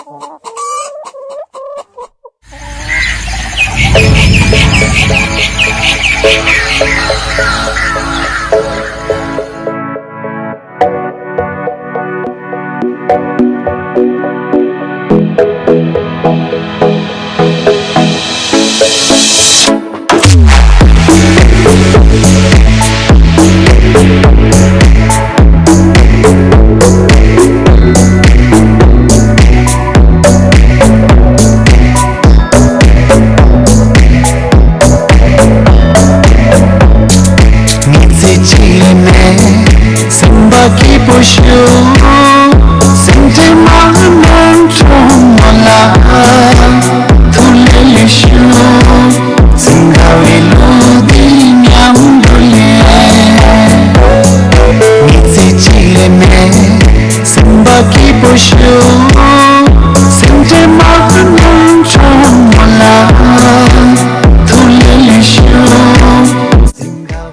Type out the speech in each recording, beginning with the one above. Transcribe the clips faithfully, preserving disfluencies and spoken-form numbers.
ངེས་ཚིག་ཅིག་མེད། སེམས་པ་སྐྱིད་པོ་ཞུ། སེམས་ཅན་མ་ནོར་འཕྲོ་མོ་ལ། ཐུགས་ལས་ལས་ཞུ། སེམས་དགའ་བའི་ལུས་འདི་མཉམ་དུ་ལེན། ངེས་ཚིག་ཅིག་ལས་མེད། སེམས་པ་སྐྱིད་པོ་ཞུ། སེམས་ཅན་མ་ནོར་འཕྲོ་མོ་ལ། ཐུགས་ལས་ལས་ཞུ།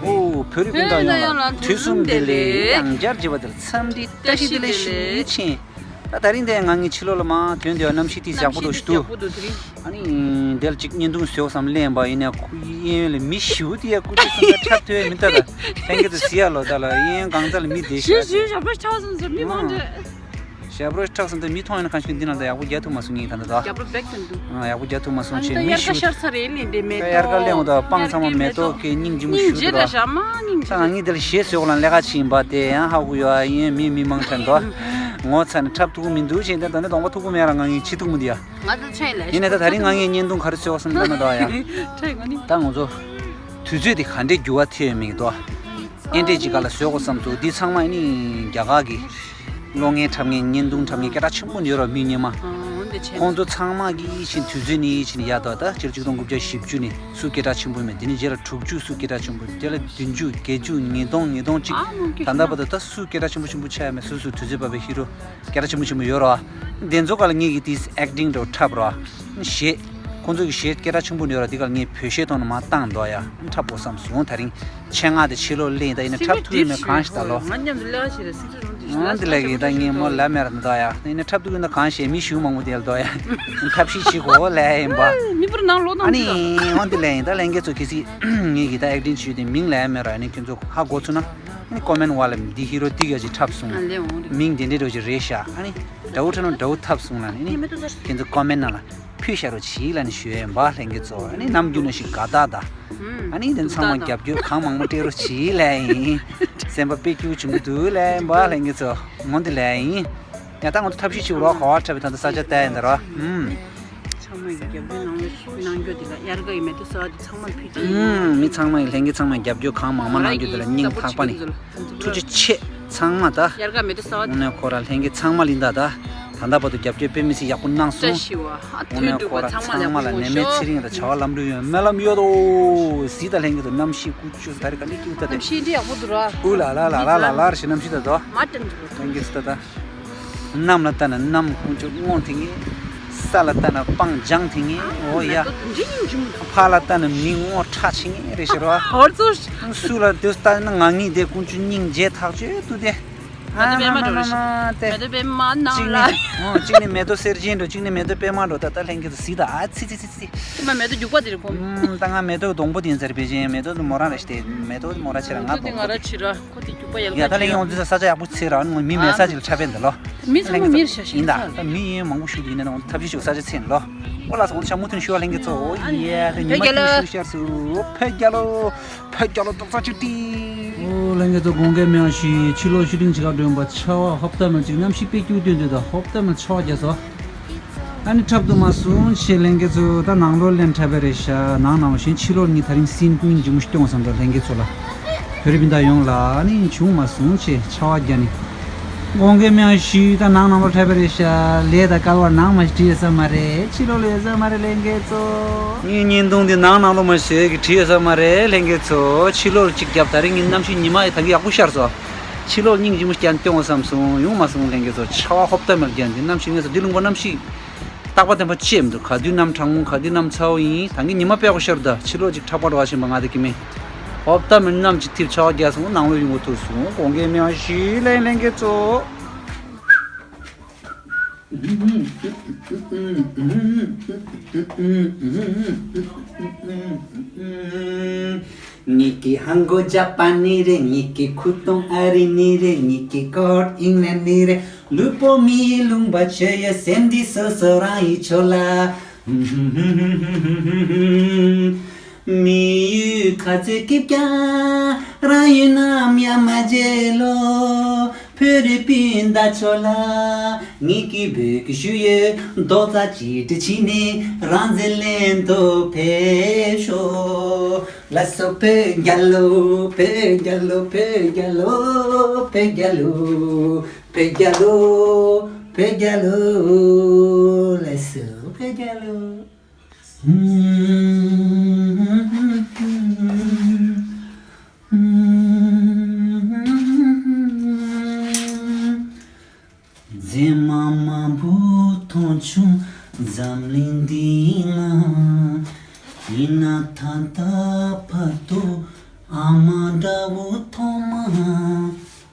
ཨོ། བོད་རིགས་སྤུན་ཟླ་ཡོངས་ལ་དུས་གསུམ་བདེ་ལེགས། ཡང་བསྐྱར་མཇལ་བ་དེར་འཚམས་འདྲི་བཀྲ་ཤིས་བདེ་ལེགས་ཞུ་ཆེན། ད་དེ་རིང་དེ་ང་གཉིས་ཕྱི་ལོགས་ལ་མར་ཐོན་དུས་གནམ་གཤིས་དེ་ཡག་པོ་འདུག་ཞུ་འདུག་ཨ་ནི་དེ་ལ་ཅིག་བརྙན་ཐུང་བཟོ་བསམ་ལེན་པ་ཡིན་ན། ཁོ་གཡས་གཡོན་ལ་མི་ཞེ་པོ་དེ་ཡ་སྐུ་ཚེ་སེམས་པ་འཁྲབ་ཐུབ་ཡ་མི་ལྟ་ད། ལྷན་རྒྱས་ཚོ་གཟིགས་ཡ་ལོ། ད་ལ་གཡས་གཡོན་གང་ས་ལ་མི་བསྡད་ཤག་ཞེ་པོ་འཁྲབ་སོང་ཟེར། མི་མང་འདྲ། ཞབས་བྲོ་ཁྲག་ཟིན་དུ་མི་མཐོང་ཡོད་ན། གང་ཞིག་འདི་ན་ད་ཡག་པོ་རྒྱག་ཐུབ་མ་སོང་ངས་ད་ལྟ་ད། རྒྱབ་རོ་བེག་ཏུ་འདུག་ཨ། ཡག་པོ་རྒྱག་ཐུབ་མ་སོང་ཨ་ནི་ཆེ་ད་མི་དབྱར་ཁ་ཤུ། ཤར་ས་རེད་ལེ་འདི་མེ་ད་ཏོག་དབྱར་ཁ་སླེབས་འོང་ད་སྤང་ཚང་མ་མེ་ཏོག་གི་སྙིང་རྗེ་མོ་སྙིང་ཞུ་རྗེ་འདུག་ར་ཞག་མ་སྙིང་རྗེ། ད་ང་གཉིས་དེ་ལ་གཞས་བཟོས་གོ་ལ་ལས་ཀ་བྱེད་ཡིན་པ་དེ་ཡང་ཧ་གོ་ཡོད། ཨ་ཡིན་མི་མི་མང་ཆེ་འདུག་ངོ་ཚ་ནས་འཁྲབ་ཐུབ་ཀྱི་མི་འདུག་ཅེས་ད་ད་ནི་གདོང་པ་མཐུག་པོ་མེད་ར། ང་གཉིས་ཆེ་ཐུག་མི་འདུག་ཡ། ང་ཚོ་ཆེན་ལ་ཡིན་ནས་ད་ད་རིང་ང་གཉིས་བརྙན་ཐུང་ག་རེ་བཟོས་གོ་བསམ་ད་ན་ད་ཡ། ཁྲེག་ང་ནི་ད་ང་ཚོ་དུས་ཚོད་དེ་ག་འདྲས་འགྱུར་བ་ཐེབས་ཡོད་མེད་འདུག་ཨེ་འདྲས་ཅིག་ག་ལ་བཟོས་གོ་བསམ་འདུག་འདི་ཚང་མ་ནི་རྒྱ་གར་གྱི་གློག་བརྙན་འཁྲབ་མཁན་བརྙན་ཐུང་འཁྲབ་མཁན་སྐད་གྲགས་ཆེན་པོ་ཡོད་ར། མི་སྙན་མ། ཨ། འོན་ཏེ་ཆེན། ཁོང་ཚོ་ཚང་མ་གིས་ཕྱིན་དུས་ཚོད་ནི་ཕྱིན་ཡ་ད་ད་སྤྱིར་ཆིག་སྟོང་དགུ་བརྒྱ་བཞི་བཅུ་ནས་སུ་སྐད་གྲགས་ཆེན་པོ་མེད། དེ་ནས་རྗེས་ལ་དྲུག་ཅུ་སུ་སྐད་གྲགས་ཆེན་པོ། དེ་ལ་བདུན་ཅུ། བརྒྱད་ཅུ། ཉིས་སྟོང་། ཉིས་སྟོང་གཅིག་ཨ་མོ་སྐད་ད་ལྟ་བར་དུ་ད་སུ་སྐད་གྲགས་ཆེན་པོ་ཆེན་པོ་ཆགས་ཡ་མེད། སུ་སུ་དུས་ཚོད་བབས་པའི་ཧི་རོ་སྐད་གྲགས་ཆེན་པོ་ཆེན་པོ་ཡོད་ར། དེ་ཚོ་ག་ལ་ངེད་ཀྱིས་དེ་ཨེག་ཊིང་འདྲ་བོ་འཁྲབ་ར། གཞས། ཁོང་ཚོ་གི་གཞས་སྐད་གྲགས་ཆེན་པོ་ཡོད་ར། དེ་ག་ལ་ངས་བོད་གཞས་ཐོག་ནས་མར་བཏང་འདུག་ཡ། འཁྲབ་དགོས་བསམ་སོང་། ད་རིང་ཆེད་མངགས་དེ་ཕྱི་ལོགས་སླེབས་ད་ཡིན་ན་འཁྲབ་ཐུབ་ཡོད་མེད་གང་ཤེས་ད་ལོ། ང་མཉམ་དུ་ལས་ཀ་བྱེད་ར་སིག་རེཊ་རོམ་དུ་ཨང་། དེ་ལས་ཀྱི་ད་ངས་མོ་ལབ་མེད་ར་འདུག་ཡ། ཡིན་ན་འཁྲབ་ཐུབ་ཡོད་ན་གང་ཤེས། མི་ཞུ་མང་པོ་དེ་ལ་འདུག་ཡ། འཁྲབ་ཤེས་བྱེད་དགོས་ལབ་ཡིན་པ། མི་བུར་ནང་ལོག་ཨ་ནི་ཨང་། དེ་ལས་ཡིན་ད་ལྷན་རྒྱས་ཚོ་གལ་སྲིད་ངེད་ཀྱི་ད་ཨེག་ཊིང་བྱས་དེ་མིང་ལབ་མེད་ར། ཨ་ནི་ཁྱོད་ཚོ་ཧ་གོ་ཚུགས་ན་ཨ་ནི་ཀོ་མེན་ཊི་བ་ལ་འདི་ཧི་རོ་ཏིག་ཡ་ཅིག་འཁྲབ་སོང་། མིང་དེ་འདྲའི་འདྲ་བོ་ཅིག་རེད་ཤག་ཨ་ནི་འདྲ་བོ་འཁྲབ་ན་འདྲ་བོ་འཁྲབ་སོང་ལབ་ནས་ཨ་ནི་ཁྱོད་ཚོ་ཀོ་མེན་ཊི་ནང་ལ་ཕུལ་བཞག་རོགས་བྱེད་ལབ་ནས་ཞུ་ཡ་ཡིན་པ། ལྷན་རྒྱས་ཚོ་ཨ་ནི་ནམ་རྒྱུན་ནང་བཞིན་དགའ་རྟགས་དང་ཨ་ནི་དེ་ཚང་མ་རྒྱབ་སྐྱོར་གང་མང་མང་སྤྲད་རོགས་བྱེད་ལབ་ཡིན། སེམས་པ་དཔེ་སྐྱིད་པོ་བྱུང་གི་འདུག་ལབ་ཡིན་པ། ལྷན་རྒྱས་ཚོ་ངོ་འདི་ལབ་ཡིན། ཡ་ད་ང་ཚོ་ཐབས་ཤེས་བྱེད་རོགས། ག་བ་འཁྲབ་པའི་ད་ལྟ་ས་ཆ་ལྟ་ཡིན་ད་ར། ཨུམ། ཚང་མ་ཡི་རྒྱབ་སྐྱོར་གནང་རོགས་གནང་རྒྱུ་དེ་ལ་དབྱར་ཁ་ཡི་མེ་ཏོག་གསར་པ་དེ་ཚང་མར་ཕུལ་གྱི་ཡིན། ཨུམ། མི་ཚང་མ་ཡི་ལྷན་རྒྱས་ཚང་མ་ཡི་རྒྱབ་སྐྱོར་གང་མང་མང་གནང་རྒྱུ་དེ་ལ་སྙིང་ཐག་པ་ནས་ཐུགས་རྗེ་ཆེ། ཚང་མ་ད། དབྱར་ཁ་མེ་ཏོག་གསར་པ་དེ། དངོས་གནས་ཁོ་ར་ལྷན་རྒྱས་ཚང་མ་ལ་ཡིན་ད་ད། ད་ལྟ་བར་དུ་རྒྱབ་སྐྱོར་དཔེ་མི་སྲིད་ཡག་པོ་གནང་སོང་། བཀྲ་ཤིས་པ། ཨ། དངོས་གནས་ཁོ་ར་ཚང་མ་ལ་ནད་མེད་ཚེ་རིང་དང་བྱ་བ་ལམ་འགྲོ་ཡོང་སྨོན་ལམ་ཡོད་དོ། གཟིགས་ད་ལྷན་རྒྱས་ཚོ། གནམ་གཤིས་ཀུ་ཅོ་ད་རེས་ག་ལེ་སྐྱིད་པོ་ད་དེ། གནམ་གཤིས་འདི་ཡག་པོ་འདུག་ར། ཨུ་ལ་ལ་ལ་ལ་ལ་ལ་ར་ཞེ། གནམ་གཤིས་ད་དོ། མ་ཏན་འདུག་ལྷན་རྒྱས་ཚོ་ད་ད། གནམ་ལ་ལྟ་ན་གནམ་དཀོན་མཆོག་སྔོ་དེ་ངེས། ས་ལ་ལྟ་ན་སྤང་ལྗང་དེ་ངེས། འོ་ཡ། ཕ་ལ་ལྟ་ན་མི་ངོ་ཁྲ་ཆེ་ངེས་རེད་ཤི་རོ། ཧོར་ཚོ། སུ་ལ་དེ་ལྟ་ན་ང་གཉིས་དེ་དཀོན་མཆོག་སྙིང་རྗེ་ཐག་ཆོད་དུ་དེ། ཨ་མ་མ་མ་མ་དེ། མེ་ཏོག་པད་མ་ནང་ལ། གཅིག་ནི་མེ་ཏོག་སེར་ཆེན་འགྲོ། གཅིག་ནི་མེ་ཏོག་པད་མ་འགྲོ། ད་ལྟ་ལྷན་རྒྱས་ཚོ་གཟིགས་ད། ཨ་ཙི་ཙི་ཙི་ཙི། དེ་མ་མེ་ཏོག་རྒྱུག་པ་དེ་རེད་ཁོ། ཨུམ། ད་ང་མེ་ཏོག་སྡོང་པོ་དེ་ཡིན་ཟེར་བེ་ཅན། མེ་ཏོག་དེ་མོ་རང་རེད་ཤི། དེ་མེ་ཏོག་དེ་མོ་རང་ཆེ་ར། ང་སྡོང་པོ་དེ། ང་ར་ཆེ་ར། ཁོ་དེ་རྒྱུག་པ་ཡལ་ག་ཡ་ད་ལན་ཡོང་དུས་ས་ཆ་ཡག་པོ་ཚེ་ར། ང་མི་མེད་ས་ཅིག་ལ་འཁྲབ་པས་འདི་ལོ། མི་ཚང་མ་མིར་ཤ་ཤི་ཡིན་ད། ད་མི་ཡིན་མང་པོ་ཞུ་དུས་ཡིན་ན་འོང་ཐབས་ཤེས་ཤིག་ས་ཆ་ཚེ་ཡིན་ལོ། ཨོ་ལགས་སོ། འོང་ཤ་མུ་མཐུད་ཞུ་བ་ལྷན་རྒྱས་ཚོ། ཨོ་ཡེ་ད་ཉི་མ་ཀུ་ཤུ་ཤར་སུ། བོད་རྒྱལ་ལོ། བོད་རྒྱལ་ལོ་རྡོག་རྩ་གཅིག་སྒྲིལ། ཨོ་ལྷན་རྒྱས་ཚོ་དགོངས་འགལ་མེད་པ་ཞིག་ཕྱི་ལོགས་ཤུ་ཊིང་བྱེད་ག་འགྲོ་ཡིན་པ། ཆར་པ་ཧོབ་ཏ་མེད་ཅིག་གནམ་གཤིས་དཔེ་སྐྱིད་པོ་སྟོན་དུས་ད་ཧོབ་ཏ་མེད་ཆར་པ་རྒྱག་སོང་། ཨ་ནི་འཁྲབ་ཏུ་མ་སོང་ཆེ་ལྷན་རྒྱས་ཚོ། ད་ནང་ལོགས་ལེན་འཁྲབ་པ་རེད་ཤག་ནང་ནང་བཞིན་ཕྱི་ལོགས་ནི་ད་རིང་སིན་ཀུན་འཇུ་མུ་སྐྱོང་བསམ་འདུག་ལྷན་རྒྱས་ཚོ་ལ། བོད་རིགས་སྤུན་ཟླ་ཡོངས་ལ་ཨ་ནི་བྱུང་མ་སོང་ཆེ་ཆར་པ་རྒྱག་ནི། དགོངས་འགལ་མེད་པ་ཞུས། ད་ནང་ནང་ལོགས་འཁྲབ་པ་རེད་ཤག་ལས་ད་སྐལ་བར་ནང་མ་ཞིག་བྲིས་ཡོད་ས་མ་རེད། ཕྱི་ལོགས་ལ་ཡོད་ས་མ་རེད་ལྷན་རྒྱས་ཚོ། ངའི་བརྙན་ཐུང་འདི་ནང་ནང་ལོགས་མ་ཞིག་གི་བྲིས་ཡོད་ས་མ་རེད་ལྷན་རྒྱས་ཚོ། ཕྱི་ལོགས་ལ་གཅིག་རྒྱབ། ད་རིང་ངའི་གནམ་གཤིས་ཉི་མ་ད་གི་ཡག་པོ་ཤར་སོང་། ཕྱི་ལོགས་སྙིང་རྗེ་མོ་སྐྱ་སྐྱོང་བསམ་སོང་། ཡོང་མ་སོང་ལྷན་རྒྱས་ཚོ། ཆར་པ་ཧོབ་ཏ་མེད་རྒྱག་འདི་གནམ་གཤིས་ངས་སོ་འདི་ལུང་པ་གནམ་གཤིས་རྟག་པ་བརྟན་པོ་ཅིག་མི་འདུག་ག་དུས་གནམ་གྲང་མོ། ག་དུས་གནམ་ཚ་པོ་ཡིན། ད་གིན་ཉི་མ་དཔེ་ཡག་པོ་ཤར་འདུག་ད་ཕྱི་ལོགས་ཅིག་འཁྲབ་པར་འགྲོ་བ་ཕྱིན་པ་ང་དེ་གི་མིན། ཧོབ་ཏ་མེད་གནམ་གྱི་ཐིབས་ཆར་པ་རྒྱག་སོང་། ནང་ལོགས་ཡོང་གི་ཐུག་སོང་། དགོངས་འགལ་མེད་པ་ཞིག་ལན་ལྷན་རྒྱས་ཚོ། ངེད་ཀྱི་ཧང་གོ་ཇ་པ་ནི་རེད། ངེད་ཀྱི་ཁུ་ཏོང་ཨ་རི་ནི་རེད། ངེད་ཀྱི་ཀོར་ཨིང་ལན་ནི་རེད། ལུས་པོ་མི་ཡི་ལུང་པ་ཆོས་ཡོད་སེམས་འདི་སོ་སོ་རང་ཡི་ཆོ་ལ། མི་ཡུལ་ག་ཚོད་སྐྱིད་ཀྱང་རང་ཡུལ་ནམ་ཡང་མ་བརྗེད་ལོ། བོད་རིགས་སྤུན་ཟླ་ཚོ་ལ་ངེད་ཀྱིས་འབོད་སྐུལ་ཞུ་ཡོད། རྡོག་རྩ་གཅིག་སྒྲིལ་བྱས་ནས་རང་བཙན་ལེན་དུ་ཕེབས་ཤོག་ལགས་སོ། བོད་རྒྱལ་ལོ། བོད་རྒྱལ་ལོ། བོད་རྒྱལ་ལོ། བོད་རྒྱལ་ལོ། བོད་རྒྱལ་ལོ། བོད་རྒྱལ་ལོ། ལགས་སོ། བོད་རྒྱལ་ལོ། མཛེས་མ་མང་པོ་མཐོང་བྱུང་འཛམ་གླིང་འདི་ན། ཡིན་ན་ད་ལྟ་བར་དུ་ཨ་མ་འདྲ་བོ་མཐོང་མ།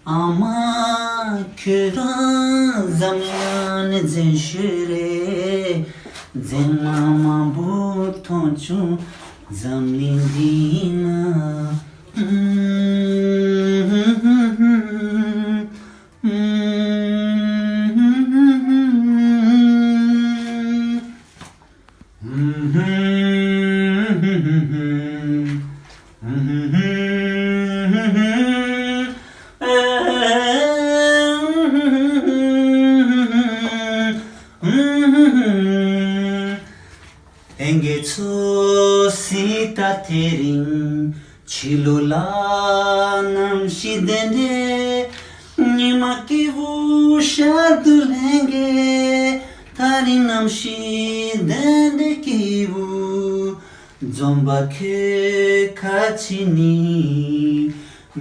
ཨ་མ་ཁྱོད་རང་འཛམ་གླིང་ནས་མཛེས་ཤོས་རེད། མཛེས་མ་མང་པོ་མཐོང་བྱུང་འཛམ་གླིང་འདི་ན། ལྷན་རྒྱས་ཚོ་སྲིད་ད་དེ་རིང་ཕྱི་ལོགས་ལ་གནམ་གཤིས་ལྡན་འདྲ། ཉི་མ་སྐྱིད་པོ་ཤར་འདུག་ལྷན་རྒྱས་ད་རིང་གནམ་གཤིས་ལྡན་འདྲ་སྐྱིད་པོ། འཛོམས་པ་ཁྱོད་ཁ་ཕྱེ་ནས་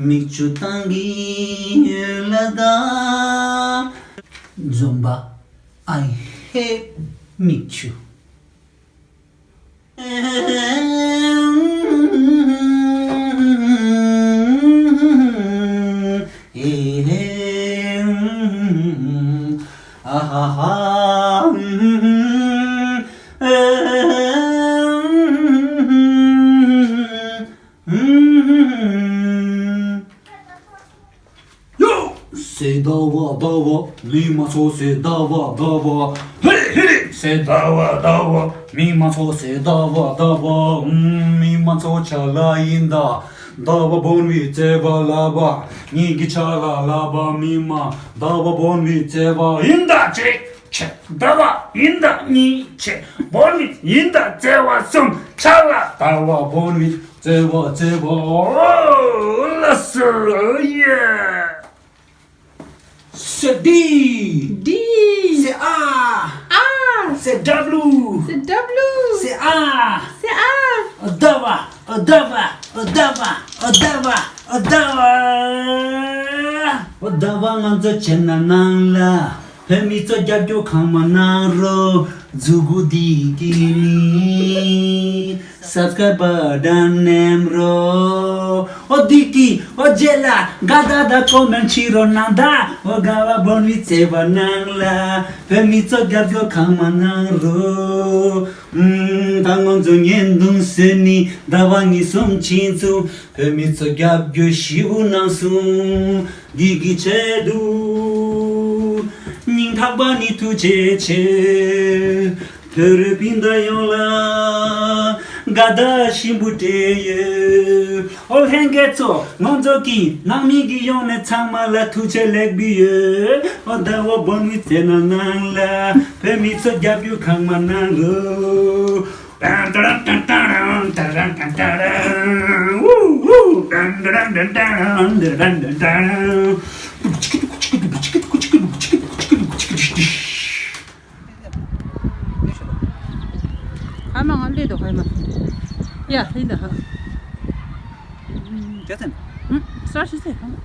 མིག་ཆུ་བཏང་གི་ཡོད་ལ་ད། འཛོམས་པ། I hate མིག་ཆུ། ཡོ། ཟེར་ཟླ་བ་ཟླ་བ་མི་མ་ཚོ། ཟེར་ཟླ་བ་ཟླ་བ་ཧེ་རེ་ཧེ་རེ། ཟེར་ཟླ་བ་ཟླ་བ་མི་མ་ཚོ། ཟེར་ཟླ་བ་ཟླ་བ་ཨུམ། མི་མ་ཚོ་ཆ་ལ་ཡིན་ད། ཟླ་བ་སྦོམ་བི་བརྩེ་བ་ལབ་པ། ངེད་ཀྱི་ཆ་ལ་ལབ་པ་མི་མ། ཟླ་བ་སྦོམ་བི་བརྩེ་བ་ཡིན་ད་ཅེ། ཆེ། ཟླ་བ་ཡིན་ད་གཉིས། ཆེ། སྦོམ་བི་ཡིན་ད་བརྩེ་བ་གསུམ། ཆ་ལ་ཟླ་བ་སྦོམ་བི་བརྩེ་བ་བརྩེ་བ་ཨོ་ལ་སུ་ཡེ། ཟེར་ཌི། ཌི། ཟེར་ཨ། ཨ། ཟེར་ཌབ་ལུ། ཟེར་ཌབ་ལུ། ཟེར་ཨ། ཟེར་ཨ། ཟླ་བ། ཟླ་བ། ཟླ་བ། ཟླ་བ། ཟླ་བ། ཟླ་བ་ང་ཚོ་ཆེ་ན་ནང་ལ། བོད་མི་ཚོ་རྒྱབ་སྐྱོར་གང་མ་གནང་རོགས། མཛུ་གུ་འདི་གི་ནི་སབ་སི་ཀ་རའེབ་བ་ཊན་ནེམ་རོགས། ཨོ་འདི་གི་ཨོ་རྗེས་ལ་དགའ་ད་ད་ཀོ་མེན་ཊི་བྱེད་རོགས་གནང་ད། ཨོ་དགའ་བ་སྦོམ་བི་བརྩེ་བ་གནང་ལ། བོད་མི་ཚོ་རྒྱབ་སྐྱོར་གང་མ་གནང་རོགས། ཨུམ། ད་ང་ཚོ་བརྙན་ཐུང་བཟོས་ནི་ཟླ་བ་གཉིས་གསུམ་ཕྱིན་ཚུན། བོད་མི་ཚོ་རྒྱབ་སྐྱོར་ཞེ་པོ་གནང་སོང་། འདི་གི་ཆེད་དུ་སྙིང་ཐག་པ་ནས་ཐུགས་རྗེ་ཆེ། བོད་རིགས་སྤུན་ཟླ་ཡོངས་ལ་དགའ་བརྡ་ཆེན་པོ་སྤྲད་ཡོད། ཨོ་ལྷན་རྒྱས་ཚོ་ང་ཚོ་གི་ནང་མི་གི་ཡོངས་ནས་ཚང་མ་ལ་ཐུགས་རྗེ་ལེགས་འབུལ་ཡོད། ཨོ་ཟླ་བ་སྦོམ་བི་བརྩེ་ན་གནང་ལ། བོད་མི་ཚོ་རྒྱབ་སྐྱོར་གང་མ་གནང་རོགས། ཧ་མ་ང་ལས་དོ་ཧ་མ། ཡ་ཧི་ད་ཧ། ཀྱ་ཚན། ཧུམ། སར་ཤི་སེ་ཧ།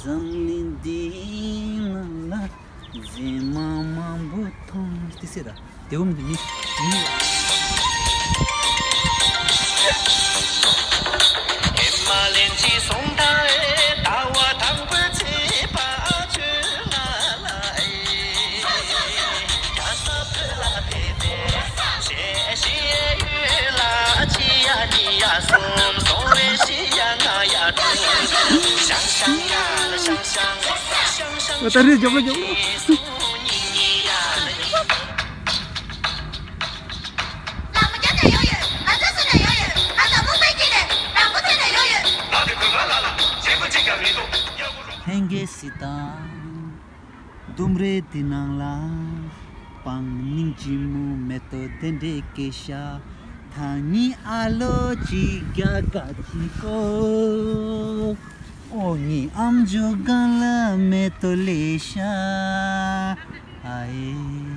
འཛམ་གླིང་འདིའི་ནང་ལ་མཛེས་མ་མང་པོ་མཐོང་། ཏི་སེ་ད་དེ་བོ་མི་འདུག་ཡིན་ཡིན། ད་རེས་རྒྱབ་ལོ་རྒྱབ་ལོ། ལྷན་རྒྱས་སྲིད་དང་། ལྡུམ་རའི་དེ་ནང་ལ། སྤང་སྙིང་རྗེ་མོ་མེ་ཏོག་དེ་འདྲའི་སྐད་ཤ། ཐང་ཉི་ཨ་ལོ་ཅིག་རྒྱ་ག་ཅིག་གོ། ཨོ་ཉི་ཨམ་ཇོ་གང་ལ་མེ་ཏོག་ལེ་ཤ། ཨ་ཨེ།